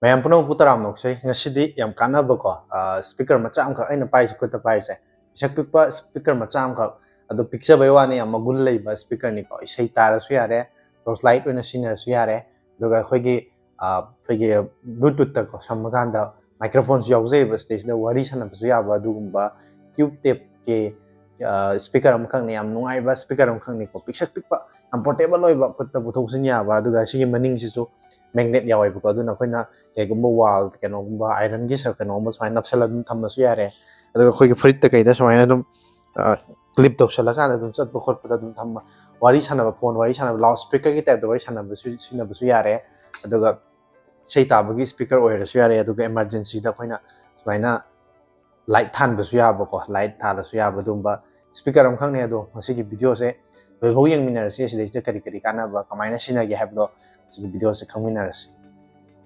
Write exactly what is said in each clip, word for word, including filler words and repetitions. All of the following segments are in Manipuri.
ꯃꯌꯥꯝ ꯄꯨꯝꯅꯃꯛꯄꯨ ꯇꯔꯥꯝꯅ ꯑꯣꯛꯆꯔꯤ꯫ ꯉꯁꯤꯗꯤ ꯌꯥꯝ ꯀꯥꯟꯅꯕꯀꯣ, ꯑ, speaker ꯃꯆꯥ ꯑꯃꯈꯛ ꯑꯩꯅ ꯄꯥꯏꯔꯤꯁꯦ, ꯈꯨꯠꯇ ꯄꯥꯏꯔꯤꯁꯦ, ꯄꯤꯁꯛ ꯄꯤꯛꯄ speaker ꯃꯆꯥ ꯑꯃꯈꯛ, ꯑꯗꯣ ꯄꯤꯛꯆꯕꯩ ꯋꯥꯅꯤ, ꯌꯥꯝ ꯃꯒꯨꯟ ꯂꯩꯕ speakerꯅꯤꯀꯣ꯫ ꯏꯁꯩ ꯇꯥꯔꯁꯨ ꯌꯥꯔꯦ, torch light ꯑꯣꯏꯅ ꯁꯤꯖꯤꯟꯅꯔꯁꯨ ꯌꯥꯔꯦ, ꯑꯗꯨꯒ ꯑꯩꯈꯣꯏꯒꯤ, ꯑ, ꯑꯩꯈꯣꯏꯒꯤ Bluetoothꯇꯀꯣ ꯁꯝꯃꯀꯥꯟꯗ microphoneꯁꯨ ꯌꯥꯎꯖꯩꯕ, ꯁꯤꯗꯩꯁꯤꯗ ꯋꯥꯔꯤ ꯁꯥꯟꯅꯕꯁꯨ ꯌꯥꯕ ꯑꯗꯨꯒꯨꯝꯕ tube typeꯀꯤ, ꯑ, speaker ꯑꯃꯈꯛꯅꯤ, ꯌꯥꯝ ꯅꯨꯡꯉꯥꯏꯕ speaker ꯑꯃꯈꯛꯅꯤꯀꯣ꯫ ꯄꯤꯛꯁꯛ ꯄꯤꯛꯄ, ꯌꯥꯝ portable ꯑꯣꯏꯕ, ꯈꯨꯠꯇ ꯄꯨꯊꯣꯛ ꯄꯨꯁꯤꯟ ꯌꯥꯕ, ꯑꯗꯨꯒ ꯁꯤꯒꯤ ꯃꯅꯤꯡꯁꯤꯁꯨ magnet ꯌꯥꯎꯋꯦꯕꯀꯣ꯫ ꯑꯗꯨꯅ ꯑꯩꯈꯣꯏꯅ ꯀꯩꯒꯨꯝꯕ wall, ꯀꯩꯅꯣꯒꯨꯝꯕ ironꯒꯤ ꯁꯔ-, ꯀꯩꯅꯣꯒꯨꯝꯕ ꯁꯨꯃꯥꯏꯅ ꯅꯞꯁꯜꯂ ꯑꯗꯨꯝ ꯊꯝꯕꯁꯨ ꯌꯥꯔꯦ꯫ ꯑꯗꯨꯒ ꯑꯩꯈꯣꯏꯒꯤ ꯐꯨꯔꯤꯠꯇ ꯀꯩꯗ ꯁꯨꯃꯥꯏꯅ ꯑꯗꯨꯝ, ꯑ, clip ꯇꯧꯁꯜꯂꯀꯥꯟꯗ ꯑꯗꯨꯝ ꯆꯠꯄ ꯈꯣꯠꯄꯗ ꯑꯗꯨꯝ ꯊꯝꯕ, ꯋꯥꯔꯤ ꯁꯥꯟꯅꯕ, phone ꯋꯥꯔꯤ ꯁꯥꯟꯅꯕ, loudspeakerꯒꯤ typeꯇ ꯋꯥꯔꯤ ꯁꯥꯟꯅꯕꯁꯨ, ꯁꯤꯖꯤꯟꯅꯕꯁꯨ ꯌꯥꯔꯦ꯫ ꯑꯗꯨꯒ ꯏꯁꯩ ꯇꯥꯕꯒꯤ speaker ꯑꯣꯏꯔꯁꯨ ꯌꯥꯔꯦ꯫ ꯑꯗꯨꯒ emergencyꯗ ꯑꯩꯈꯣꯏꯅ ꯁꯨꯃꯥꯏꯅ light ꯊꯥꯟꯕꯁꯨ ꯌꯥꯕꯀꯣ, light ꯊꯥꯜꯂꯁꯨ ꯌꯥꯕ ꯑꯗꯨꯝꯕ speaker ꯑꯃꯈꯛꯅꯦ꯫ ꯑꯗꯣ ꯉꯁꯤꯒꯤ videoꯁꯦ ꯂꯣꯏꯐꯥꯎ ꯌꯦꯡꯃꯤꯟꯅꯔꯁꯤ꯫ ꯁꯤꯗꯩꯁꯤꯗ ꯀꯔꯤ ꯀꯔꯤ ꯀꯥꯟꯅꯕ, ꯀꯃꯥꯏꯅ ꯁꯤꯖꯤꯟꯅꯒꯦ ꯍꯥꯏꯕꯗꯣ ꯉꯁꯤꯒꯤ videoꯁꯦ ꯈꯪꯃꯤꯟꯅꯔꯁꯤ꯫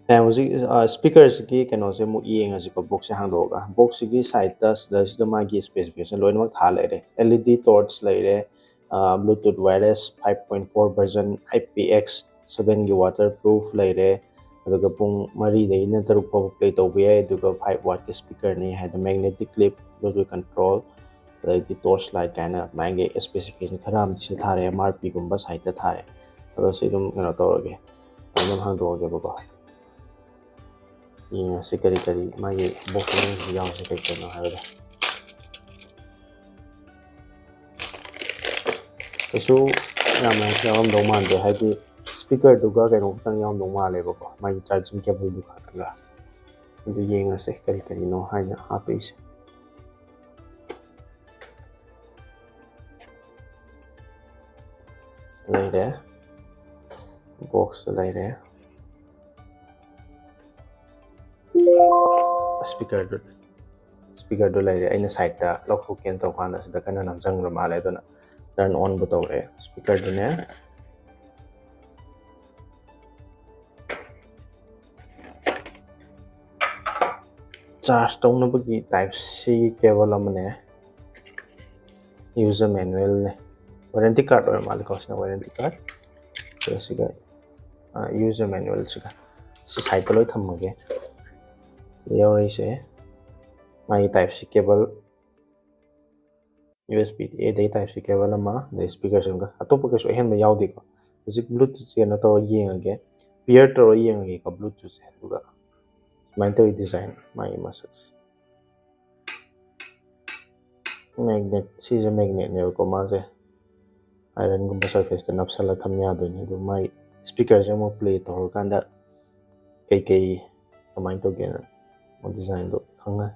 ꯑꯦ, ꯍꯧꯖꯤꯛ, ꯑ, speakerꯁꯤꯒꯤ ꯀꯩꯅꯣꯁꯦ ꯑꯃꯨꯛ ꯌꯦꯡꯉꯁꯤꯀꯣ, boxꯁꯦ ꯍꯥꯡꯗꯣꯛꯑꯒ꯫ Boxꯁꯤꯒꯤ sideꯇ ꯁꯤꯗꯩꯁꯤꯗ ꯃꯥꯒꯤ specification ꯂꯣꯏꯅꯃꯛ ꯊꯥ ꯂꯩꯔꯦ꯫ LED torch ꯂꯩꯔꯦ, ꯑ, Bluetooth wireless five point four version, I P X sevenꯒꯤ waterproof ꯂꯩꯔꯦ꯫ ꯑꯗꯨꯒ ꯄꯨꯡ ꯃꯔꯤꯗꯒꯤꯅ ꯇꯔꯨꯛ ꯐꯥꯎꯕ play ꯇꯧꯕ ꯌꯥꯏ꯫ ꯑꯗꯨꯒ five wattꯀꯤ speakerꯅꯤ ꯍꯥꯏꯗꯤ magnetic clip, Bluetooth control, ꯑꯗꯩꯗꯤ torch light ꯀꯥꯏꯅ ꯑꯗꯨꯃꯥꯏꯅ specification ꯈꯔ ꯑꯃꯗꯤ ꯁꯤꯗ ꯊꯥꯔꯦ, M R Pꯒꯨꯝꯕ sideꯇ ꯊꯥꯔꯦ꯫ ꯑꯗꯣ ꯁꯤ ꯑꯗꯨꯝ ꯀꯩꯅꯣ ꯇꯧꯔꯒꯦ, ꯑꯗꯨꯝ ꯍꯥꯡꯗꯣꯛꯑꯒꯦꯕꯀꯣ꯫ ꯌꯦꯡꯉꯁꯤ ꯀꯔꯤ ꯀꯔꯤ ꯃꯥꯒꯤ box ꯃꯅꯨꯡꯁꯤꯗ ꯌꯥꯎꯔꯤꯁꯦ ꯀꯔꯤ ꯀꯔꯤꯅꯣ ꯍꯥꯏꯕꯗꯣ꯫ ꯀꯩꯁꯨ ꯌꯥꯝꯅ ꯌꯥꯎꯔꯝꯗꯧ ꯃꯥꯟꯗꯦ, ꯍꯥꯏꯗꯤ speakerꯗꯨꯒ ꯀꯩꯅꯣ ꯈꯛꯇꯪ ꯌꯥꯎꯔꯝꯗꯧ ꯃꯥꯜꯂꯦꯕꯀꯣ, ꯃꯥꯒꯤ charging cableꯗꯨ ꯈꯛꯇꯪꯒ꯫ ꯑꯗꯨ ꯌꯦꯡꯉꯁꯦ ꯀꯔꯤ ꯀꯔꯤꯅꯣ ꯍꯥꯏꯅ ꯍꯥꯞꯄꯛꯏꯁꯦ꯫ ꯂꯩꯔꯦ, box ꯂꯩꯔꯦ, speakerꯗꯨ, speakerꯗꯨ ꯂꯩꯔꯦ꯫ ꯑꯩꯅ sideꯇ ꯂꯧꯊꯣꯛꯀꯦꯅ ꯇꯧꯀꯥꯟꯗ ꯁꯤꯗ ꯀꯟꯅ ꯅꯝꯁꯤꯟꯈ꯭ꯔ ꯃꯥꯜꯂꯦ, ꯑꯗꯨꯅ turn onꯕꯨ ꯇꯧꯔꯛꯑꯦ speakerꯗꯨꯅꯦ꯫ Charge ꯇꯧꯅꯕꯒꯤ type Cꯒꯤ cable ꯑꯃꯅꯦ, user manualꯅꯦ, warranty card ꯑꯣꯏꯔ ꯃꯥꯜꯂꯦꯀꯣ, ꯁꯤꯅ warranty card꯫ ꯑꯗꯨꯒ ꯁꯤꯒ, ꯑ, user manualꯁꯤꯒ, ꯁꯤ ꯁꯥꯏꯠꯇ ꯂꯣꯏ ꯊꯝꯃꯒꯦ꯫ ꯌꯥꯎꯔꯛꯏꯁꯦ ꯃꯥꯒꯤ Type C cable, U S B A ꯗꯒꯤ Type C cable ꯑꯃ, ꯑꯗꯩ speaker ꯁꯤꯃꯒ꯫ ꯑꯇꯣꯞꯄ ꯀꯩꯁꯨ ꯑꯍꯦꯟꯕ ꯌꯥꯎꯗꯦꯀꯣ꯫ ꯍꯧꯖꯤꯛ Bluetooth ꯀꯩꯅꯣ ꯇꯧꯔ ꯌꯦꯡꯉꯒꯦ, pair ꯇꯧꯔ ꯌꯦꯡꯉꯒꯦꯀꯣ Bluetooth ꯁꯦ꯫ ꯑꯗꯨꯒ ꯁꯨꯃꯥꯏꯅ ꯇꯧꯋꯤ design ꯃꯥꯒꯤ ꯃꯁꯛꯁꯦ꯫ Magnet, ꯁꯤꯁꯦ magnet ꯅꯦꯕꯀꯣ, ꯃꯥꯁꯦ iron ꯒꯨꯝꯕ surface ꯇ ꯅꯞꯁꯜꯂ ꯊꯝ ꯌꯥꯗꯣꯏꯅꯤ꯫ ꯑꯗꯨ ꯃꯥꯒꯤ speaker ꯁꯦ ꯑꯃꯨꯛ play ꯇꯧꯔꯀꯥꯟꯗ ꯀꯩꯀꯩ ꯀꯃꯥꯏꯅ ꯇꯧꯒꯦꯅ design ꯗꯣ ꯈꯪꯅ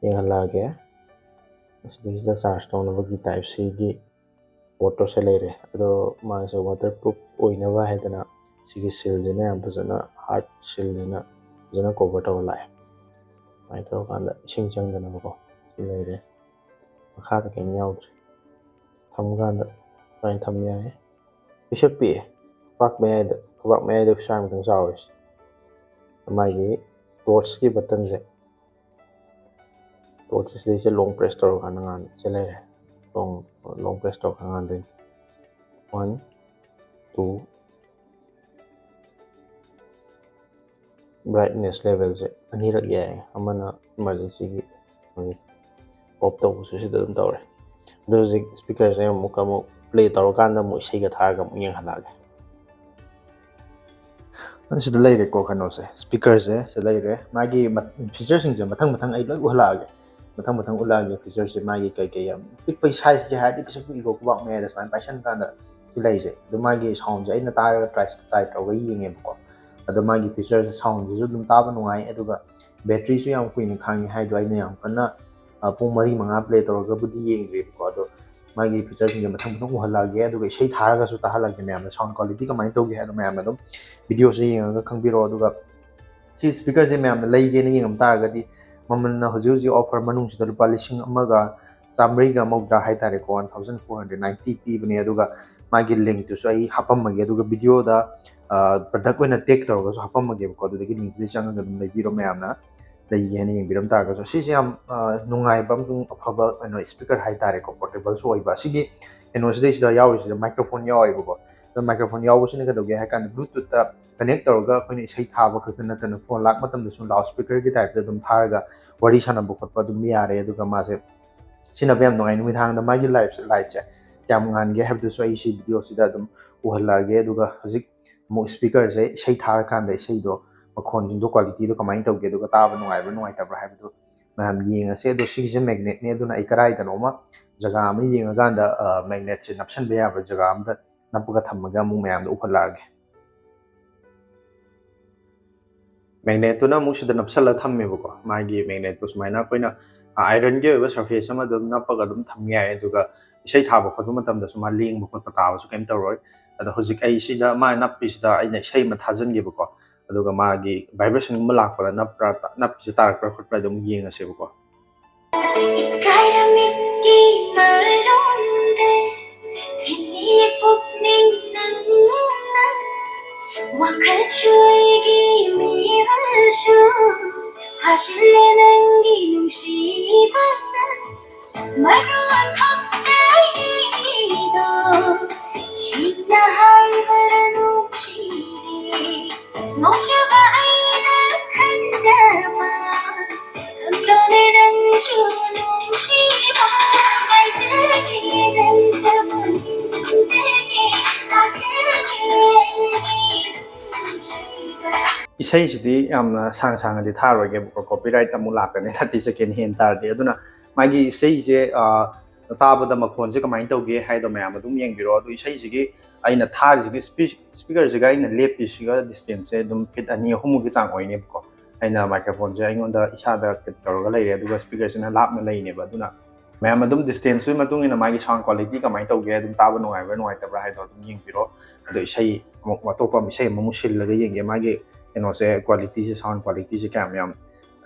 ꯌꯦꯡꯍꯜꯂꯛꯑꯒꯦ꯫ ꯑꯁꯤꯗꯩꯁꯤꯗ charge ꯇꯧꯅꯕꯒꯤ Type C ꯒꯤ port ꯇꯣ ꯁꯤ ꯂꯩꯔꯦ꯫ ꯑꯗꯣ ꯃꯥꯁꯦ waterproof ꯑꯣꯏꯅꯕ ꯍꯥꯏꯗꯅ ꯁꯤꯒꯤ seal ꯁꯤꯅ ꯌꯥꯝ ꯐꯖꯅ, hard seal ꯁꯤꯅ ꯐꯖꯅ cover ꯇꯧꯔ ꯂꯥꯛꯑꯦ꯫ ꯁꯨꯃꯥꯏꯅ ꯇꯧꯔꯀꯥꯟꯗ ꯏꯁꯤꯡ ꯆꯪꯗꯅꯕꯀꯣ꯫ ꯁꯤ ꯂꯩꯔꯦ꯫ ꯃꯈꯥꯗ ꯀꯩꯝ ꯌꯥꯎꯗ꯭ꯔꯦ꯫ ꯊꯝꯀꯥꯟꯗ ꯁꯨꯃꯥꯏꯅ ꯊꯝ ꯌꯥꯏ꯫ ꯄꯤꯁꯛ ꯄꯤꯛꯑꯦ꯫ ꯈꯨꯕꯥꯛ ꯃꯌꯥꯏꯗ, ꯈꯨꯕꯥꯛ ꯃꯌꯥꯏꯗ ꯈꯨꯠꯁꯥ ꯃꯨꯛꯇꯪ ꯆꯥꯎꯋꯦ꯫ ꯃꯥꯒꯤ torch ꯀꯤ button ꯁꯦ, torch ꯁꯤꯗꯩꯁꯤꯗ long press ꯇꯧꯔꯀꯥꯟꯗ ꯉꯥꯟ-, ꯁꯤ ꯂꯩꯔꯦ꯫ Long, long press ꯇꯧꯔꯀꯥꯟꯗ ꯉꯥꯟꯗꯣꯏꯅꯤ꯫ One, two, brightness level ꯁꯦ ꯑꯅꯤꯔꯛ ꯌꯥꯏ, ꯑꯃꯅ emergency ꯒꯤ off ꯇꯧꯕꯁꯨ ꯁꯤꯗ ꯑꯗꯨꯝ ꯇꯧꯔꯦ꯫ ꯑꯗꯨ ꯍꯧꯖꯤꯛ speaker ꯁꯦ ꯑꯃꯨꯛꯀ ꯑꯃꯨꯛ play ꯇꯧꯔꯀꯥꯟꯗ ꯑꯃꯨꯛ ꯏꯁꯩꯒ ꯊꯥꯔꯒ ꯑꯃꯨꯛ ꯌꯦꯡꯍꯜꯂꯛꯑꯒꯦ꯫ ꯁꯤꯗ ꯂꯩꯔꯦꯀꯣ ꯀꯩꯅꯣꯁꯦ, speaker ꯁꯦ ꯁꯤꯗ ꯂꯩꯔꯦ꯫ ꯃꯥꯒꯤ ꯃ-, feature ꯁꯤꯡꯁꯦ ꯃꯊꯪ ꯃꯊꯪ ꯑꯩ ꯂꯣꯏ ꯎꯍꯜꯂꯛꯑꯒꯦ꯫ ꯃꯊꯪ ꯃꯊꯪ ꯎꯠꯂꯛꯑꯒꯦ feature ꯁꯦ꯫ ꯃꯥꯒꯤ ꯀꯩ ꯀꯩ ꯌꯥꯝ ꯄꯤꯛꯄꯒꯤ size ꯀꯤ ꯍꯥꯏꯔꯗꯤ ꯄꯤꯁꯛ ꯄꯤꯛꯏꯀꯣ, ꯈꯨꯕꯥꯛ ꯃꯌꯥꯏꯗ ꯁꯨꯃꯥꯏꯅ ꯄꯥꯏꯁꯟ ꯀꯥꯟꯗ ꯁꯤ ꯂꯩꯔꯤꯁꯦ꯫ ꯑꯗꯣ ꯃꯥꯒꯤ sound ꯁꯦ ꯑꯩꯅ ꯇꯥꯔꯒ try, try ꯇꯧꯔꯒ ꯌꯦꯡꯉꯦꯕꯀꯣ꯫ ꯑꯗꯣ ꯃꯥꯒꯤ feature ꯁꯦ, sound ꯁꯤꯁꯨ ꯑꯗꯨꯝ ꯇꯥꯕ ꯅꯨꯡꯉꯥꯏ, ꯑꯗꯨꯒ battery ꯁꯨ ꯌꯥꯝ ꯀꯨꯏꯅ ꯈꯥꯡꯉꯤ ꯍꯥꯏꯗꯣ ꯑꯩꯅ ꯌꯥꯝ ꯀꯟꯅ, ꯑ, ꯄꯨꯡ ꯃꯔꯤ ꯃꯉꯥ play ꯇꯧꯔꯒꯕꯨꯗꯤ ꯌꯦꯡꯗ꯭ꯔꯤꯕꯀꯣ꯫ ꯑꯗꯣ ꯃꯥꯒꯤ feature ꯁꯤꯡꯁꯦ ꯃꯊꯪ ꯃꯊꯪ ꯎꯍꯜꯂꯛꯑꯒꯦ, ꯑꯗꯨꯒ ꯏꯁꯩ ꯊꯥꯔꯒꯁꯨ ꯇꯥꯍꯜꯂꯛꯑꯒꯦ ꯃꯌꯥꯝꯗ꯫ Sound quality ꯀꯃꯥꯏꯅ ꯇꯧꯒꯦ ꯍꯥꯏꯗꯣ ꯃꯌꯥꯝꯅ ꯑꯗꯨꯝ video ꯁꯦ ꯌꯦꯡꯉꯒ ꯈꯪꯕꯤꯔꯣ꯫ ꯑꯗꯨꯒ ꯁꯤ speaker ꯁꯦ ꯃꯌꯥꯝꯅ ꯂꯩꯒꯦꯅ ꯌꯦꯡꯉꯝ ꯇꯥꯔꯒꯗꯤ ꯃꯃꯜꯅ ꯍꯧꯖꯤꯛ ꯍꯧꯖꯤꯛ offer ꯃꯅꯨꯡꯁꯤꯗ ꯂꯨꯄꯥ ꯂꯤꯁꯤꯡ ꯑꯃꯒ ꯆꯥꯃꯔꯤꯒ ꯃꯧꯗ꯭ꯔꯥ ꯍꯥꯏꯇꯥꯔꯦꯀꯣ, one thousand four hundred ninety ꯄꯤꯕꯅꯦ꯫ ꯑꯗꯨꯒ ꯃꯥꯒꯤ link ꯇꯨꯁꯨ ꯑꯩ ꯍꯥꯄꯝꯃꯒꯦ, ꯑꯗꯨꯒ video ꯗ, ꯑ, product ꯑꯣꯏꯅ tag ꯇꯧꯔꯒꯁꯨ ꯍꯥꯄꯝꯃꯒꯦꯕꯀꯣ꯫ ꯑꯗꯨꯗꯒꯤ link ꯇꯨꯗ ꯆꯪꯉꯒ ꯑꯗꯨꯝ ꯂꯩꯕꯤꯔꯣ ꯃꯌꯥꯝꯅ꯫ ꯂꯩꯒꯦ ꯍꯥꯏꯅ ꯌꯦꯡꯕꯤꯔꯝ ꯇꯥꯔꯒꯁꯨ꯫ ꯁꯤꯁꯦ ꯌꯥꯝ, ꯑ, ꯅꯨꯡꯉꯥꯏꯕ ꯑꯃꯁꯨꯡ ꯑꯐꯕ ꯀꯩꯅꯣ speaker ꯍꯥꯏꯇꯥꯔꯦꯀꯣ, portable ꯁꯨ ꯑꯣꯏꯕ꯫ ꯑꯁꯤꯒꯤ ꯀꯩꯅꯣꯁꯤꯗꯩꯁꯤꯗ ꯌꯥꯎꯔꯤꯁꯤꯗ microphone ꯌꯥꯎꯋꯦꯕꯀꯣ꯫ ꯑꯗꯣ ꯃꯥꯏꯀ꯭ꯔꯣꯐꯣꯟ ꯌꯥꯎꯕꯁꯤꯅ ꯀꯩꯗꯧꯒꯦ ꯍꯥꯏ ꯀꯥꯟꯗ, ꯕ꯭ꯂꯨꯇꯨꯠꯇ ꯀꯅꯦꯛ ꯇꯧꯔꯒ ꯑꯩꯈꯣꯏꯅ ꯏꯁꯩ ꯊꯥꯕ ꯈꯛꯇ ꯅꯠꯇꯅ, ꯐꯣꯟ ꯂꯥꯛꯄ ꯃꯇꯝꯗꯁꯨ ꯂꯥꯎꯠ ꯁ꯭ꯄꯤꯀꯔꯒꯤ ꯇꯥꯏꯞꯇ ꯑꯗꯨꯝ ꯊꯥꯔꯒ ꯋꯥꯔꯤ ꯁꯥꯟꯅꯕ ꯈꯣꯠꯄ ꯑꯗꯨꯝ ꯌꯥꯔꯦ꯫ ꯑꯗꯨꯒ ꯃꯥꯁꯦ ꯁꯤꯖꯤꯟꯅꯕ ꯌꯥꯝ ꯅꯨꯡꯉꯥꯏ꯫ ꯅꯨꯃꯤꯗꯥꯡꯗ ꯃꯥꯒꯤ ꯂꯥꯏꯠꯁꯦ ꯀꯌꯥꯝ ꯉꯥꯟꯒꯦ ꯍꯥꯏꯕꯗꯨꯁꯨ ꯑꯩ ꯁꯤ ꯚꯤꯗꯤꯑꯣꯁꯤꯗ ꯑꯗꯨꯝ ꯎꯍꯜꯂꯛꯑꯒꯦ꯫ ꯑꯗꯨꯒ ꯍꯧꯖꯤꯛ ꯑꯃꯨꯛ ꯁ꯭ꯄꯤꯀꯔꯁꯦ ꯏꯁꯩ ꯊꯥꯔꯀꯥꯟꯗ ꯏꯁꯩꯗꯣ ꯃꯈꯣꯟꯁꯤꯡꯗꯣ, ꯀ꯭ꯋꯥꯂꯤꯇꯤꯗꯣ ꯀꯃꯥꯏꯅ ꯇꯧꯒꯦ, ꯑꯗꯨꯒ ꯇꯥꯕ ꯅꯨꯡꯉꯥꯏꯕ꯭ꯔꯥ ꯅꯨꯡꯉꯥꯏꯇꯕ꯭ꯔꯥ ꯍꯥꯏꯕꯗꯣ ꯃꯌꯥꯝ ꯌꯦꯡꯉꯁꯦ꯫ ꯑꯗꯣ ꯁꯤꯒꯤꯁꯦ ꯃꯦꯒꯅꯦꯠꯅꯦ, ꯑꯗꯨꯅ ꯑꯩ ꯀꯗꯥꯏꯗꯅꯣꯃ ꯖꯒꯥ ꯑꯃ ꯌꯦꯡꯉꯀꯥꯟꯗ, ꯑ, ꯃꯦꯒꯅꯦꯠꯁꯦ ꯅꯞꯁꯟꯕ ꯌꯥꯕ ꯖꯒꯥ ꯑꯝꯗ ꯅꯞꯄꯒ ꯊꯝꯃꯒ ꯑꯃꯨꯛ ꯃꯌꯥꯝꯗ ꯎꯍꯜꯂꯛꯑꯒꯦ꯫ ꯃꯦꯒꯅꯦꯠꯇꯨꯅ ꯑꯃꯨꯛ ꯁꯤꯗ ꯅꯞꯁꯜꯂ ꯊꯝꯃꯦꯕꯀꯣ꯫ ꯃꯥꯒꯤ ꯃꯦꯒꯅꯦꯠꯇꯨ ꯁꯨꯃꯥꯏꯅ ꯑꯩꯈꯣꯏꯅ, ꯑ, ꯑꯥꯏꯔꯟꯒꯤ ꯑꯣꯏꯕ ꯁꯔꯐꯦꯁ ꯑꯃ ꯑꯗꯨꯝ ꯅꯞꯄꯒ ꯑꯗꯨꯝ ꯊꯝ ꯌꯥꯏ꯫ ꯑꯗꯨꯒ ꯏꯁꯩ ꯊꯥꯕ ꯈꯣꯠꯄ ꯃꯇꯝꯗꯁꯨ ꯃꯥ ꯂꯦꯡꯕ ꯈꯣꯠꯄ ꯇꯥꯕꯁꯨ ꯀꯩꯝ ꯇꯧꯔꯣꯏ꯫ ꯑꯗꯣ ꯍꯧꯖꯤꯛ ꯑꯩ ꯁꯤꯗ ꯃꯥ ꯅꯞꯄꯤꯁꯤꯗ ꯑꯩꯅ ꯏꯁꯩ ꯑꯃ ꯊꯥꯖꯤꯟꯒꯦꯕꯀꯣ꯫ ꯑꯗꯨꯒ ꯃꯥꯒꯤ ꯚꯥꯏꯕ꯭ꯔꯦꯁꯟꯒꯨꯝꯕ ꯂꯥꯛꯄꯗ ꯅꯞꯄ꯭ꯔꯥ, ꯅꯞꯄꯤꯁꯦ ꯇꯥꯔꯛꯄ꯭ꯔꯥ ꯈꯣꯠꯄ꯭ꯔꯥ ꯑꯗꯨꯝ ꯌꯦꯡꯉꯁꯦꯕꯀꯣ꯫ ꯏꯀꯥꯏꯔꯝꯃꯤꯀꯤ ꯃꯔꯨꯝꯗꯦ, ꯊꯤꯡꯉꯤ ꯄꯨꯛꯅꯤꯡ ꯅꯪꯅ, ꯋꯥꯈꯜꯁꯨ ꯑꯩꯒꯤ ꯃꯤꯋꯜꯁꯨ ꯐꯥꯖꯤꯜꯂꯦ ꯅꯪꯒꯤ ꯅꯨꯡꯁꯤꯕꯅ꯫ ꯃꯔꯨ ꯑꯣꯟꯊꯣꯛꯇꯦ ꯑꯩꯒꯤꯗꯣ, ꯁꯤꯡꯅ ꯍꯥꯏꯕꯔ ꯅꯨꯡꯁꯤꯔꯦ꯫ ꯅꯣꯡꯖꯨꯕ ꯑꯩꯅ ꯈꯟꯖꯕ, ꯈꯪꯂꯣꯅꯦ ꯅꯪꯁꯨ ꯅꯨꯡꯁꯤꯕ, ꯍꯥꯏꯖꯒꯦ ꯅꯪꯕꯨ ꯅꯤꯡꯖꯒꯦ, ꯇꯥꯖꯒꯦ ꯑꯩꯒꯤ ꯅꯨꯡꯁꯤꯕ꯫ ꯏꯁꯩꯁꯤꯗꯤ ꯌꯥꯝꯅ ꯁꯥꯡ ꯁꯥꯡꯅꯗꯤ ꯊꯥꯔꯣꯏꯒꯦꯕꯀꯣ, ꯀꯣꯄꯤꯔꯥꯏꯠ ꯑꯃꯨꯛ ꯂꯥꯛꯀꯅꯤ ꯊꯥꯔꯇꯤ ꯁꯦꯀꯦꯟ ꯍꯦꯟ ꯇꯥꯔꯗꯤ꯫ ꯑꯗꯨꯅ ꯃꯥꯒꯤ ꯏꯁꯩꯁꯦ, ꯑ, ꯇꯥꯕꯗ ꯃꯈꯣꯟꯁꯦ ꯀꯃꯥꯏꯅ ꯇꯧꯒꯦ ꯍꯥꯏꯗꯣ ꯃꯌꯥꯝ ꯑꯗꯨꯝ ꯌꯦꯡꯕꯤꯔꯣ꯫ ꯑꯗꯣ ꯏꯁꯩꯁꯤꯒꯤ ꯑꯩꯅ ꯊꯥꯔꯤꯁꯤꯒꯤ ꯁ꯭ꯄꯤ-, ꯁ꯭ꯄꯤꯀꯔꯁꯤꯒ ꯑꯩꯅ ꯂꯦꯞꯄꯤꯁꯤꯒ ꯗꯤꯁꯇꯦꯟꯁꯁꯦ ꯑꯗꯨꯝ ꯐꯤꯠ ꯑꯅꯤ ꯑꯍꯨꯝꯃꯨꯛꯀꯤ ꯆꯥꯡ ꯑꯣꯏꯅꯦꯕꯀꯣ꯫ ꯑꯩꯅ ꯃꯥꯏꯀ꯭ꯔꯣꯐꯣꯟꯁꯦ ꯑꯩꯉꯣꯟꯗ ꯏꯁꯥꯗ ꯐꯤꯠ ꯇꯧꯔꯒ ꯂꯩꯔꯦ, ꯑꯗꯨꯒ ꯁ꯭ꯄꯤꯀꯔꯁꯤꯅ ꯂꯥꯞꯅ ꯂꯩꯅꯦꯕ꯫ ꯑꯗꯨꯅ ꯃꯌꯥꯝ ꯑꯗꯨꯝ ꯗꯤꯁꯇꯦꯟꯁꯇꯨꯒꯤ ꯃꯇꯨꯡ ꯏꯟꯅ ꯃꯥꯒꯤ ꯁꯥꯎꯟ ꯀ꯭ꯋꯥꯂꯤꯇꯤ ꯀꯃꯥꯏꯅ ꯇꯧꯒꯦ, ꯑꯗꯨꯝ ꯇꯥꯕ ꯅꯨꯡꯉꯥꯏꯕ꯭ꯔꯥ ꯅꯨꯡꯉꯥꯏꯇꯕ꯭ꯔꯥ ꯍꯥꯏꯗꯣ ꯑꯗꯨꯝ ꯌꯦꯡꯕꯤꯔꯣ꯫ ꯑꯗꯣ ꯏꯁꯩ ꯑꯃꯨꯛ, ꯑꯇꯣꯞꯄ ꯑꯃ, ꯏꯁꯩ ꯑꯃꯃꯨꯛ ꯁꯤꯜꯂꯒ ꯌꯦꯡꯒꯦ, ꯃꯥꯒꯤ ꯀꯩꯅꯣꯁꯦ, ꯀ꯭ꯋꯥꯂꯤꯇꯤꯁꯦ, ꯁꯥꯎꯟ ꯀ꯭ꯋꯥꯂꯤꯇꯤꯁꯦ ꯀꯌꯥꯝ ꯌꯥꯝ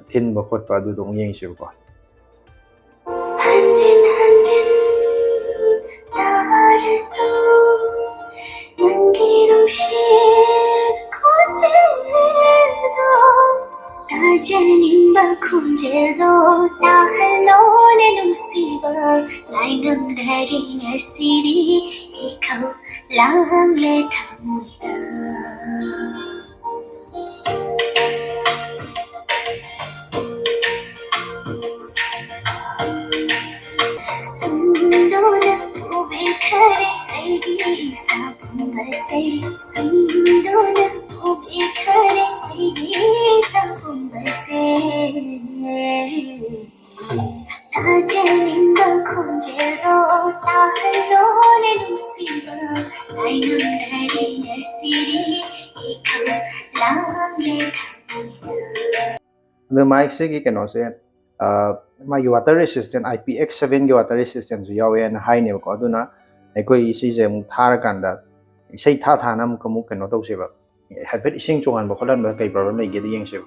ꯊꯤꯟꯕ ꯈꯣꯠꯄ ꯑꯗꯨꯗꯣ ꯑꯃꯨꯛ ꯌꯦꯡꯁꯦꯕꯀꯣ꯫ ꯍꯟꯖꯤꯟ ꯍꯟꯖꯤꯟ ꯇꯥꯔꯁꯨ ꯅꯪꯒꯤ ꯅꯨꯡꯁꯤꯠ ꯈꯣꯟꯖꯦꯜꯗꯣ, ꯇꯥꯖꯅꯤꯡꯕ ꯈꯣꯟꯖꯦꯜꯗꯣ ꯇꯥꯍꯜꯂꯣꯅꯦ ꯅꯨꯡꯁꯤꯕ, ꯉꯥꯏꯉꯝꯗꯔꯦ ꯉꯁꯤꯗꯤ ꯏꯈꯧ ꯂꯥꯡꯂꯦ ꯊꯃꯣꯏꯗ꯫ ꯁꯨꯝꯗꯣꯅ ꯄꯨꯕꯤꯈꯔꯦ ꯑꯩꯒꯤ ꯏꯁꯥ ꯄꯨꯝꯕꯁꯦ꯫ ꯁꯨꯝꯗꯣꯅ ꯄꯨꯕꯤꯈꯔꯦ ꯑꯩꯒꯤ ꯏꯁꯥ ꯄꯨꯝꯕꯁꯦ꯫ ꯇꯥꯖꯅꯤꯡꯕ ꯈꯣꯟꯖꯦꯜꯗꯣ ꯇꯥꯍꯜꯂꯣꯅꯦ ꯅꯨꯡꯁꯤꯕ꯫ ꯇꯥꯏꯅꯝꯗꯔꯦ ꯉꯁꯤꯗꯤ ꯏꯈꯪ ꯂꯥꯡꯂꯦ ꯊꯃꯣꯏꯗ꯫ ꯑꯗꯣ ꯃꯥꯏꯛꯁꯤꯒꯤ ꯀꯩꯅꯣꯁꯦ, ꯑ, ꯃꯥꯒꯤ water resistant, I P X seven ꯒꯤ water resistance ꯁꯨ ꯌꯥꯎꯋꯦꯅ ꯍꯥꯏꯅꯦꯕꯀꯣ꯫ ꯑꯗꯨꯅ ꯑꯩꯈꯣꯏ ꯁꯤꯁꯦ ꯑꯃꯨꯛ ꯊꯥꯔꯀꯥꯟꯗ ꯏꯁꯩ ꯊꯥ ꯊꯥꯅ ꯑꯃꯨꯛ, ꯑꯃꯨꯛ ꯀꯩꯅꯣ ꯇꯧꯁꯦꯕ, ꯍꯥꯏꯐꯦꯠ ꯏꯁꯤꯡ ꯆꯣꯡꯍꯟꯕ ꯈꯣꯠꯍꯟꯕꯗ ꯀꯩ problem ꯂꯩꯒꯦꯗꯣ ꯌꯦꯡꯁꯦꯕ꯫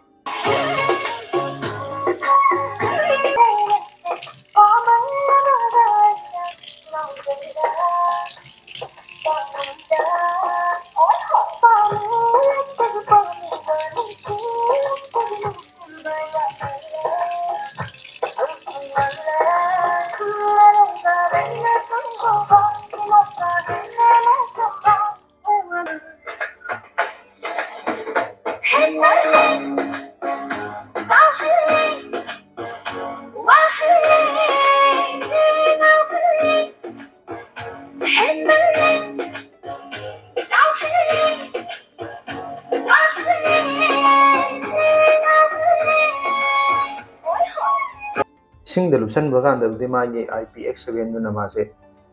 ꯏꯁꯤꯡꯗ ꯂꯨꯞꯁꯟꯕ ꯀꯥꯟꯗꯕꯨꯗꯤ ꯃꯥꯒꯤ I P X seven ꯗꯨꯅ ꯃꯥꯁꯦ,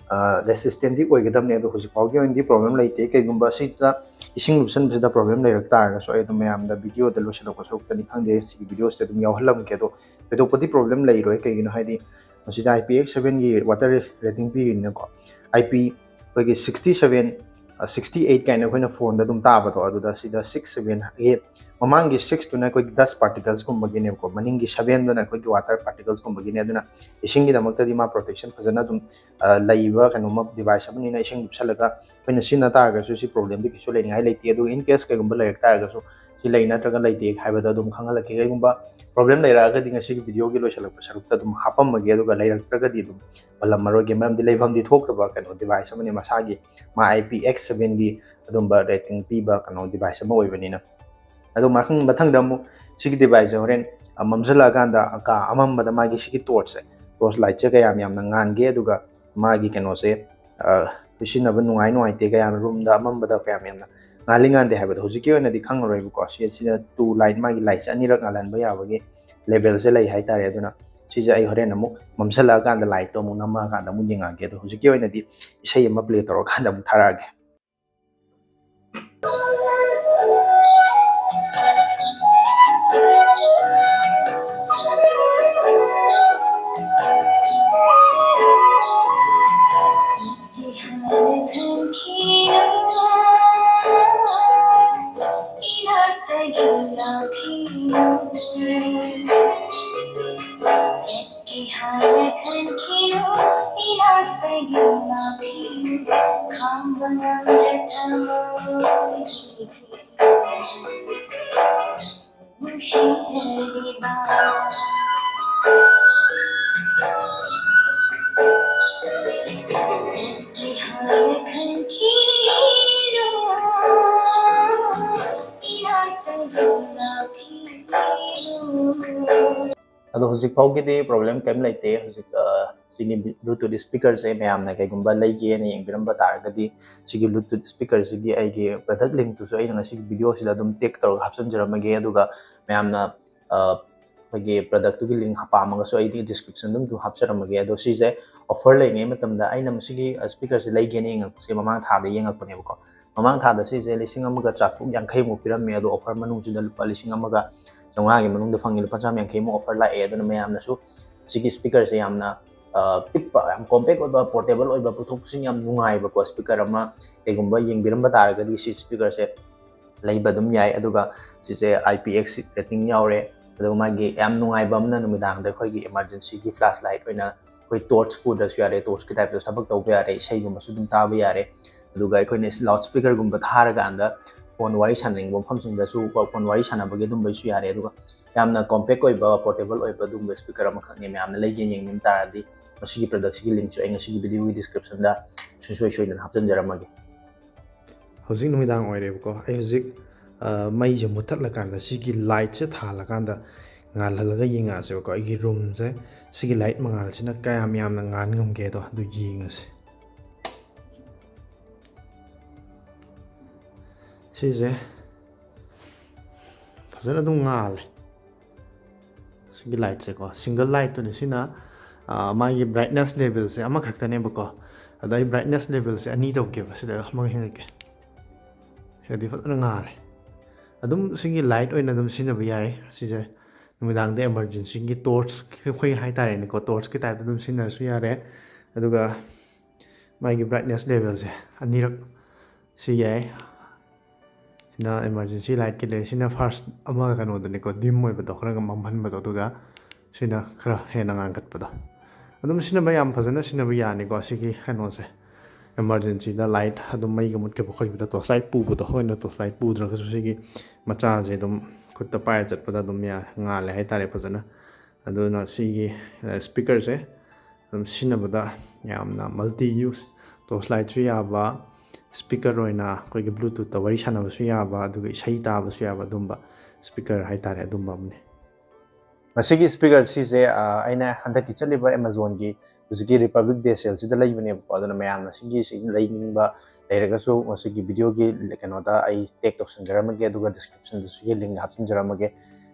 ꯑ, resistant ꯇꯤ ꯑꯣꯏꯒꯗꯕꯅꯦ꯫ ꯑꯗꯣ ꯍꯧꯖꯤꯛ ꯐꯥꯎꯒꯤ ꯑꯣꯏꯅꯗꯤ problem ꯂꯩꯇꯦ꯫ ꯀꯩꯒꯨꯝꯕ ꯁꯤꯗ ꯏꯁꯤꯡ ꯂꯨꯞꯁꯟꯕꯁꯤꯗ problem ꯂꯩꯔꯛ ꯇꯥꯔꯒꯁꯨ ꯑꯩ ꯑꯗꯨꯝ ꯃꯌꯥꯝꯗ video ꯗ ꯂꯣꯏꯁꯤꯜꯂꯛꯄ ꯁꯔꯨꯛꯇꯅꯤ ꯈꯪꯗꯦ, ꯁꯤꯒꯤ video ꯁꯤꯗ ꯑꯗꯨꯝ ꯌꯥꯎꯍꯜꯂꯝꯒꯦ꯫ ꯑꯗꯣ ꯊꯣꯏꯗꯣꯛꯄꯗꯤ problem ꯂꯩꯔꯣꯏ꯫ ꯀꯩꯒꯤꯅꯣ ꯍꯥꯏꯗꯤ ꯃꯁꯤꯗ I P X seven ꯒꯤ water rating ꯄꯤꯔꯤꯅꯤꯅꯀꯣ꯫ I P ꯑꯩꯈꯣꯏꯒꯤ sixty seven, ꯑ, sixty eight ꯀꯥꯏꯅ ꯑꯩꯈꯣꯏꯅ phone ꯗ ꯑꯗꯨꯝ ꯇꯥꯕꯗꯣ, ꯑꯗꯨꯗ ꯁꯤꯗ six seven ꯒꯤ ꯃꯃꯥꯡꯒꯤ six ꯇꯨꯅ ꯑꯩꯈꯣꯏꯒꯤ dust particles ꯀꯨꯝꯕꯒꯤꯅꯦꯕꯀꯣ, ꯃꯅꯤꯡꯒꯤ seven ꯗꯨꯅ ꯑꯩꯈꯣꯏꯒꯤ water particles ꯀꯨꯝꯕꯒꯤꯅꯦ꯫ ꯑꯗꯨꯅ ꯏꯁꯤꯡꯒꯤꯗꯃꯛꯇꯗꯤ ꯃꯥ protection ꯐꯖꯅ ꯑꯗꯨꯝ, ꯑ, ꯂꯩꯕ ꯀꯩꯅꯣꯃ device ꯑꯃꯅꯤꯅ ꯏꯁꯤꯡ ꯂꯨꯞꯁꯜꯂꯒ ꯑꯩꯈꯣꯏꯅ ꯁꯤꯖꯤꯟꯅ ꯇꯥꯔꯒꯁꯨ ꯁꯤ problem ꯗꯤ ꯀꯩꯁꯨ ꯂꯩꯅꯤꯡꯉꯥꯏ ꯂꯩꯇꯦ꯫ ꯑꯗꯨꯒ in case ꯀꯩꯒꯨꯝꯕ ꯂꯩꯔꯛ ꯇꯥꯔꯒꯁꯨ ꯁꯤ ꯂꯩ ꯅꯠꯇ꯭ꯔꯒ ꯂꯩꯇꯦ ꯍꯥꯏꯕꯗꯣ ꯑꯗꯨꯝ ꯈꯪꯍꯜꯂꯛꯀꯦ꯫ ꯀꯩꯒꯨꯝꯕ ꯄ꯭ꯔꯣꯕ꯭ꯂꯦꯝ ꯂꯩꯔꯛꯑꯒꯗꯤ ꯉꯁꯤꯒꯤ ꯚꯤꯗꯤꯑꯣꯒꯤ ꯂꯣꯏꯁꯤꯜꯂꯛꯄ ꯁꯔꯨꯛꯇ ꯑꯗꯨꯝ ꯍꯥꯞꯄꯝꯃꯒꯦ, ꯑꯗꯨꯒ ꯂꯩꯔꯛꯇ꯭ꯔꯒꯗꯤ ꯑꯗꯨꯝ ꯄꯜꯂꯝꯃꯔꯣꯏꯒꯦ, ꯃꯔꯝꯗꯤ ꯂꯩꯐꯝꯗꯤ ꯊꯣꯛꯇꯕ ꯀꯩꯅꯣ ꯗꯤꯚꯥꯏꯁ ꯑꯃꯅꯤ, ꯃꯁꯥꯒꯤ ꯃꯥ ꯑꯥꯏ ꯄꯤ ꯑꯦꯛꯁ ꯁꯚꯦꯟꯒꯤ ꯑꯗꯨꯝꯕ ꯔꯦꯇꯤꯡ ꯄꯤꯕ ꯀꯩꯅꯣ ꯗꯤꯚꯥꯏꯁ ꯑꯃ ꯑꯣꯏꯕꯅꯤꯅ꯫ ꯑꯗꯣ ꯃꯊꯪ ꯃꯊꯪꯗ ꯑꯃꯨꯛ ꯁꯤꯒꯤ ꯗꯤꯚꯥꯏꯁꯁꯦ ꯍꯣꯔꯦꯟ, ꯑ, ꯃꯝꯁꯤꯜꯂꯛꯑꯀꯥꯟꯗ ꯀꯥ ꯑꯃꯝꯕꯗ ꯃꯥꯒꯤ ꯁꯤꯒꯤ ꯇꯣꯔꯆꯁꯦ, ꯇꯣꯔꯆ ꯂꯥꯏꯠꯁꯦ ꯀꯌꯥꯝ ꯌꯥꯝꯅ ꯉꯥꯟꯒꯦ, ꯑꯗꯨꯒ ꯃꯥꯒꯤ ꯀꯩꯅꯣꯁꯦ, ꯑ, ꯁꯤꯖꯤꯟꯅꯕ ꯅꯨꯡꯉꯥꯏ ꯅꯨꯡꯉꯥꯏꯇꯦ, ꯀꯌꯥꯝ ꯔꯨꯝꯗ ꯑꯃꯝꯕꯗ ꯀꯌꯥꯝ ꯌꯥꯝꯅ ꯉꯥꯜꯂꯤ ꯉꯥꯟꯗꯦ ꯍꯥꯏꯕꯗꯣ ꯍꯧꯖꯤꯛꯀꯤ ꯑꯣꯏꯅꯗꯤ ꯈꯪꯉꯔꯣꯏꯕꯀꯣ꯫ ꯁꯤ, ꯁꯤꯗ ꯇꯨ ꯂꯥꯏꯠ, ꯃꯥꯒꯤ ꯂꯥꯏꯠꯁꯦ ꯑꯅꯤꯔꯛ ꯉꯥꯜꯍꯟꯕ ꯌꯥꯕꯒꯤ ꯂꯦꯚꯦꯜꯁꯦ ꯂꯩ ꯍꯥꯏꯇꯥꯔꯦ꯫ ꯑꯗꯨꯅ ꯁꯤꯁꯦ ꯑꯩ ꯍꯣꯔꯦꯟ ꯑꯃꯨꯛ ꯃꯝꯁꯤꯜꯂꯛꯑꯀꯥꯟꯗ ꯂꯥꯏꯠꯇꯣ ꯑꯃꯨꯛ ꯅꯝꯃꯛꯑꯀꯥꯟꯗ ꯑꯃꯨꯛ ꯌꯦꯡꯉꯛꯑꯒꯦ꯫ ꯑꯗꯣ ꯍꯧꯖꯤꯛꯀꯤ ꯑꯣꯏꯅꯗꯤ ꯏꯁꯩ ꯑꯃ ꯄ꯭ꯂꯦ ꯇꯧꯔꯀꯥꯟꯗ ꯑꯃꯨꯛ ꯊꯥꯔꯛꯑꯒꯦ꯫ ꯑꯗꯣ ꯍꯧꯖꯤꯛ ꯐꯥꯎꯒꯤꯗꯤ ꯄ꯭ꯔꯣꯕ꯭ꯂꯦꯝ ꯀꯩꯝ ꯂꯩꯇꯦ꯫ ꯍꯧꯖꯤꯛ, ꯑ, ꯁꯤꯒꯤ Bluetooth ꯁ꯭ꯄꯤꯀꯔꯁꯦ ꯃꯌꯥꯝꯅ ꯀꯩꯒꯨꯝꯕ ꯂꯩꯒꯦꯅ ꯌꯦꯡꯕꯤꯔꯝꯕ ꯇꯥꯔꯒꯗꯤ, ꯁꯤꯒꯤ Bluetooth ꯁ꯭ꯄꯤꯀꯔꯁꯤꯒꯤ ꯑꯩꯒꯤ ꯄ꯭ꯔꯗꯛ ꯂꯤꯡꯇꯨꯁꯨ ꯑꯩꯅ ꯉꯁꯤꯒꯤ ꯚꯤꯗꯤꯑꯣꯁꯤꯗ ꯑꯗꯨꯝ ꯇꯦꯛ ꯇꯧꯔꯒ ꯍꯥꯞꯆꯤꯟꯖꯔꯝꯃꯒꯦ꯫ ꯑꯗꯨꯒ ꯃꯌꯥꯝꯅ, ꯑ, ꯑꯩꯈꯣꯏꯒꯤ ꯄ꯭ꯔꯗꯛꯇꯨꯒꯤ ꯂꯤꯡ ꯄꯥꯝꯃꯒꯁꯨ ꯑꯩꯗꯤ ꯗꯤꯁꯀ꯭ꯔꯤꯞꯁꯟꯗ ꯑꯗꯨꯝ ꯍꯥꯞꯆꯔꯝꯃꯒꯦ꯫ ꯑꯗꯣ ꯁꯤꯁꯦ ꯑꯣꯐꯔ ꯂꯩꯔꯤꯉꯩ ꯃꯇꯝꯗ ꯑꯩꯅ ꯃꯁꯤꯒꯤ, ꯑ, ꯁ꯭ꯄꯤꯀꯔꯁꯦ ꯂꯩꯒꯦꯅ ꯌꯦꯡꯉꯛꯄꯁꯦ ꯃꯃꯥꯡ ꯊꯥꯗ ꯌꯦꯡꯉꯛꯄꯅꯦꯕꯀꯣ꯫ ꯃꯃꯥꯡ ꯊꯥꯗ ꯁꯤꯁꯦ ꯂꯤꯁꯤꯡ ꯑꯃꯒ ꯆꯥꯇ꯭ꯔꯨꯛ ꯌꯥꯡꯈꯩꯃꯨꯛ ꯄꯤꯔꯝꯃꯦ, ꯑꯗꯣ ꯑꯣꯐꯔ ꯃꯅꯨꯡꯁꯤꯗ ꯂꯨꯄꯥ ꯂꯤꯁꯤꯡ ꯑꯃꯒ ꯆꯥꯝꯃꯉꯥꯒꯤ ꯃꯅꯨꯡꯗ ꯐꯪꯉꯤ, ꯂꯨꯄꯥ ꯆꯥꯝꯃ ꯌꯥꯡꯈꯩꯃꯨꯛ ꯑꯣꯐꯔ ꯂꯥꯛꯑꯦ꯫ ꯑꯗꯨꯅ ꯃꯌꯥꯝꯅꯁꯨ ꯁꯤꯒꯤ ꯁ꯭ꯄꯤꯀꯔꯁꯦ ꯌꯥꯝꯅ, ꯑ, ꯄꯤꯛꯄ, ꯌꯥꯝ ꯀꯣꯝꯄꯦꯛ ꯑꯣꯏꯕ, ꯄꯣꯔꯇꯦꯕꯜ ꯑꯣꯏꯕ, ꯄꯨꯊꯣꯛ ꯄꯨꯁꯤꯟ ꯌꯥꯝ ꯅꯨꯡꯉꯥꯏꯕꯀꯣ ꯁ꯭ꯄꯤꯀꯔ ꯑꯃ ꯀꯩꯒꯨꯝꯕ ꯌꯦꯡꯕꯤꯔꯝꯕ ꯇꯥꯔꯒꯗꯤ ꯁꯤ ꯁ꯭ꯄꯤꯀꯔꯁꯦ ꯂꯩꯕ ꯑꯗꯨꯝ ꯌꯥꯏ꯫ ꯑꯗꯨꯒ ꯁꯤꯁꯦ ꯑꯥꯏ ꯄꯤ ꯑꯦꯛꯁ ꯔꯦꯇꯤꯡ ꯌꯥꯎꯔꯦ꯫ ꯑꯗꯨꯒ ꯃꯥꯒꯤ ꯌꯥꯝ ꯅꯨꯡꯉꯥꯏꯕ ꯑꯃꯅ ꯅꯨꯃꯤꯗꯥꯡꯗ ꯑꯩꯈꯣꯏꯒꯤ ꯏꯃꯥꯔꯖꯦꯟꯁꯤꯒꯤ ꯐ꯭ꯂꯥꯁ ꯂꯥꯏꯠ ꯑꯣꯏꯅ ꯑꯩꯈꯣꯏ ꯇꯣꯔꯆ ꯄꯨꯗ꯭ꯔꯁꯨ ꯌꯥꯔꯦ, ꯇꯣꯔꯆꯀꯤ ꯇꯥꯏꯞꯇ ꯊꯕꯛ ꯇꯧꯕ ꯌꯥꯔꯦ, ꯏꯁꯩꯒꯨꯝꯕꯁꯨ ꯑꯗꯨꯝ ꯇꯥꯕ ꯌꯥꯔꯦ꯫ ꯑꯗꯨꯒ ꯑꯩꯈꯣꯏꯅ ꯂꯥꯎꯠ ꯁ꯭ꯄꯤꯀꯔꯒꯨꯝꯕ ꯊꯥꯔꯀꯥꯟꯗ ꯐꯣꯟ ꯋꯥꯔꯤ ꯁꯥꯟꯅꯅꯤꯡꯕ ꯃꯐꯝꯁꯤꯡꯗꯁꯨ ꯐꯣꯟ ꯋꯥꯔꯤ ꯁꯥꯟꯅꯕꯒꯤ ꯑꯗꯨꯝꯕꯩꯁꯨ ꯌꯥꯔꯦ꯫ ꯑꯗꯨꯒ ꯌꯥꯝꯅ ꯀꯣꯝꯄꯦꯛ ꯑꯣꯏꯕ, ꯄꯣꯔꯇꯦꯕꯜ ꯑꯣꯏꯕ ꯑꯗꯨꯒꯨꯝꯕ ꯁ꯭ꯄꯤꯀꯔ ꯑꯃꯈꯛꯅꯤ꯫ ꯃꯌꯥꯝꯅ ꯂꯩꯒꯦꯅ ꯌꯦꯡꯅꯤꯡ ꯇꯥꯔꯗꯤ ꯃꯁꯤꯒꯤ ꯄ꯭ꯔꯗꯛꯁꯤꯒꯤ ꯂꯤꯡꯛꯁꯨ ꯑꯩ ꯉꯁꯤꯒꯤ ꯚꯤꯗꯤꯑꯣꯒꯤ ꯗꯤꯁꯀ꯭ꯔꯤꯞꯁꯟꯗ ꯁꯨꯡꯁꯣꯏ ꯁꯣꯏꯗꯅ ꯍꯥꯞꯆꯤꯟꯖꯔꯝꯃꯒꯦ꯫ ꯍꯧꯖꯤꯛ ꯅꯨꯃꯤꯗꯥꯡ ꯑꯣꯏꯔꯦꯕꯀꯣ꯫ ꯑꯩ ꯍꯧꯖꯤꯛ, ꯑ, ꯃꯩꯁꯦ ꯃꯨꯠꯊꯠꯂꯀꯥꯟꯗ ꯁꯤꯒꯤ ꯂꯥꯏꯠꯁꯦ ꯊꯥꯜꯂꯀꯥꯟꯗ ꯉꯥꯜꯍꯜꯂꯒ ꯌꯦꯡꯉꯛꯑꯁꯦꯕꯀꯣ꯫ ꯑꯩꯒꯤ ꯔꯨꯝꯁꯦ ꯁꯤꯒꯤ ꯂꯥꯏꯠ ꯃꯉꯥꯜꯁꯤꯅ ꯀꯌꯥꯝ ꯌꯥꯝꯅ ꯉꯥꯟ ꯉꯝꯒꯦꯗꯣ ꯑꯗꯨ ꯌꯦꯡꯉꯁꯦ꯫ ꯁꯤꯁꯦ ꯐꯖꯅ ꯑꯗꯨꯝ ꯉꯥꯜꯂꯦ꯫ ꯁꯤꯒꯤ ꯂꯥꯏꯠꯁꯦꯀꯣ, ꯁꯤꯡꯒꯜ ꯂꯥꯏꯠꯇꯨꯅꯦ ꯁꯤꯅ, ꯑ, ꯃꯥꯒꯤ ꯕ꯭ꯔꯥꯏꯠꯅꯦꯁ ꯂꯦꯚꯦꯜꯁꯦ ꯑꯃꯈꯛꯇꯅꯦꯕꯀꯣ꯫ ꯑꯗꯣ ꯑꯩ ꯕ꯭ꯔꯥꯏꯠꯅꯦꯁ ꯂꯦꯚꯦꯜꯁꯦ ꯑꯅꯤ ꯇꯧꯒꯦꯕ, ꯁꯤꯗ ꯑꯃꯒ ꯍꯦꯟꯒꯠꯀꯦ꯫ ꯁꯤꯗꯗꯤ ꯐꯖꯅ ꯉꯥꯜꯂꯦ꯫ ꯑꯗꯨꯝ ꯁꯤꯒꯤ ꯂꯥꯏꯠ ꯑꯣꯏꯅ ꯑꯗꯨꯝ ꯁꯤꯖꯤꯟꯅꯕ ꯌꯥꯏ꯫ ꯁꯤꯁꯦ ꯅꯨꯃꯤꯗꯥꯡꯗ ꯏꯃꯥꯔꯖꯦꯟꯁꯤꯒꯤ ꯇꯣꯔꯆ ꯑꯩꯈꯣꯏ ꯍꯥꯏꯇꯥꯔꯦꯅꯦꯀꯣ, ꯇꯣꯔꯆꯀꯤ ꯇꯥꯏꯞꯇ ꯑꯗꯨꯝ ꯁꯤꯖꯤꯟꯅꯔꯁꯨ ꯌꯥꯔꯦ꯫ ꯑꯗꯨꯒ ꯃꯥꯒꯤ ꯕ꯭ꯔꯥꯏꯠꯅꯦꯁ ꯂꯦꯚꯦꯜꯁꯦ ꯑꯅꯤꯔꯛ ꯁꯤ ꯌꯥꯏ꯫ ꯁꯤꯅ ꯏꯃꯥꯔꯖꯦꯟꯁꯤ ꯂꯥꯏꯠꯀꯤ ꯂꯩꯔꯦ꯫ ꯁꯤꯅ ꯐꯥꯔꯁ ꯑꯃ ꯀꯩꯅꯣꯗꯅꯤꯀꯣ, ꯗꯤꯝ ꯑꯣꯏꯕꯗꯣ, ꯈꯔꯒ ꯃꯝꯍꯟꯕꯗꯣ, ꯑꯗꯨꯒ ꯁꯤꯅ ꯈꯔ ꯍꯦꯟꯅ ꯉꯥꯟꯈꯠꯄꯗꯣ꯫ ꯑꯗꯨꯝ ꯁꯤꯖꯤꯟꯅꯕ ꯌꯥꯝ ꯐꯖꯅ ꯁꯤꯖꯤꯟꯅꯕ ꯌꯥꯅꯤꯀꯣ ꯁꯤꯒꯤ ꯀꯩꯅꯣꯁꯦ꯫ ꯏꯃꯥꯔꯖꯦꯟꯁꯤꯗ ꯂꯥꯏꯠ ꯑꯗꯨꯝ ꯃꯩꯒ ꯃꯨꯠꯈꯤꯕ ꯈꯣꯠꯈꯤꯕꯗ ꯇꯣꯔꯆ ꯂꯥꯏꯠ ꯄꯨꯕꯗꯣ, ꯑꯩꯈꯣꯏꯅ ꯇꯣꯔꯆ ꯂꯥꯏꯠ ꯄꯨꯗ꯭ꯔꯒꯁꯨ ꯁꯤꯒꯤ ꯃꯆꯥꯁꯦ ꯑꯗꯨꯝ ꯈꯨꯠꯇ ꯄꯥꯏꯔ ꯆꯠꯄꯗ ꯑꯗꯨꯝ ꯌꯥ-, ꯉꯥꯜꯂꯦ ꯍꯥꯏꯇꯥꯔꯦ ꯐꯖꯅ꯫ ꯑꯗꯨꯅ ꯁꯤꯒꯤ, ꯑ, ꯁ꯭ꯄꯤꯀꯔꯁꯦ ꯑꯗꯨꯝ ꯁꯤꯖꯤꯟꯅꯕꯗ ꯌꯥꯝꯅ ꯃꯜꯇꯤ ꯌꯨꯁ, ꯇꯣꯔꯆ ꯂꯥꯏꯠꯁꯨ ꯌꯥꯕ, ꯁ꯭ꯄꯤꯀꯔ ꯑꯣꯏꯅ ꯑꯩꯈꯣꯏꯒꯤ ꯕ꯭ꯂꯨꯇꯨꯠꯇ ꯋꯥꯔꯤ ꯁꯥꯟꯅꯕꯁꯨ ꯌꯥꯕ, ꯑꯗꯨꯒ ꯏꯁꯩ ꯇꯥꯕꯁꯨ ꯌꯥꯕ ꯑꯗꯨꯝꯕ ꯁ꯭ꯄꯤꯀꯔ ꯍꯥꯏꯇꯥꯔꯦ, ꯑꯗꯨꯝꯕ ꯑꯃꯅꯤ꯫ ꯃꯁꯤꯒꯤ ꯁ꯭ꯄꯤꯀꯔ ꯁꯤꯁꯦ, ꯑ, ꯑꯩꯅ ꯍꯟꯗꯛꯀꯤ ꯆꯠꯂꯤꯕ ꯑꯦꯃꯥꯖꯣꯟꯒꯤ ꯍꯧꯖꯤꯛꯀꯤ ꯔꯤꯄꯕ꯭ꯂꯤꯛ ꯗꯦ ꯁꯦꯜꯁꯤꯗ ꯂꯩꯕꯅꯦꯕꯀꯣ꯫ ꯑꯗꯨꯅ ꯃꯌꯥꯝꯅ ꯁꯤꯒꯤ, ꯁꯤ ꯂꯩꯅꯤꯡꯕ ꯂꯩꯔꯒꯁꯨ ꯃꯁꯤꯒꯤ ꯚꯤꯗꯤꯑꯣꯒꯤ ꯀꯩꯅꯣꯗ ꯑꯩ ꯇꯦꯛ ꯇꯧꯁꯟꯖꯔꯝꯃꯒꯦ, ꯑꯗꯨꯒ ꯗꯤꯁꯀ꯭ꯔꯤꯞꯁꯟꯗꯁꯨ ꯁꯤꯒꯤ ꯂꯤꯡꯛ ꯍꯥꯞꯆꯤꯟꯖꯔꯝꯃꯒꯦ꯫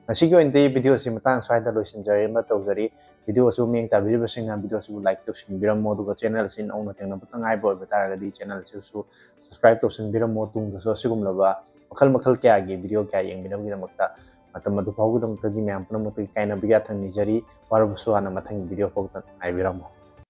ꯉꯁꯤꯒꯤ ꯑꯣꯏꯅꯗꯤ ꯚꯤꯗꯤꯑꯣꯁꯤ ꯃꯇꯥꯡ ꯁ꯭ꯋꯥꯏꯗ ꯂꯣꯏꯁꯤꯟꯖꯔꯦꯅ ꯇꯧꯖꯔꯤ꯫ ꯚꯤꯗꯤꯑꯣ ꯑꯁꯤꯕꯨ ꯃꯤꯠꯌꯦꯡ ꯇꯥꯕꯤꯔꯤꯕꯁꯤꯡꯅ ꯚꯤꯗꯤꯑꯣ ꯑꯁꯤꯕꯨ ꯂꯥꯏꯛ ꯇꯧꯁꯤꯟꯕꯤꯔꯝꯃꯣ, ꯑꯗꯨꯒ ꯆꯦꯅꯦꯜ ꯑꯁꯤ ꯅꯧꯅ ꯊꯦꯡꯅꯕꯇ ꯉꯥꯏꯕ ꯑꯣꯏꯕ ꯇꯥꯔꯒꯗꯤ ꯆꯦꯅꯦꯜ ꯑꯁꯤꯁꯨ ꯁꯕꯁꯀ꯭ꯔꯥꯏꯕ ꯇꯧꯁꯤꯟꯕꯤꯔꯝꯃꯣ꯫ ꯇꯨꯡꯗꯁꯨ ꯑꯁꯤꯒꯨꯝꯂꯕ ꯃꯈꯜ ꯃꯈꯜ ꯀꯌꯥꯒꯤ ꯚꯤꯗꯤꯑꯣ ꯀꯌꯥ ꯌꯦꯡꯕꯤꯅꯕꯒꯤꯗꯃꯛꯇ ꯃꯇꯝ ꯑꯗꯨ ꯐꯥꯎꯕꯒꯤꯗꯃꯛꯇꯗꯤ ꯃꯌꯥꯝ ꯄꯨꯝꯅꯃꯛꯇꯒꯤ ꯀꯥꯏꯅꯕ ꯌꯥꯊꯪ ꯅꯤꯖꯔꯤ꯫ ꯋꯥꯔꯕꯁꯨ ꯋꯥꯅ ꯃꯊꯪꯒꯤ ꯚꯤꯗꯤꯑꯣ ꯐꯥꯎꯕꯗ ꯉꯥꯏꯕꯤꯔꯝꯃꯣ꯫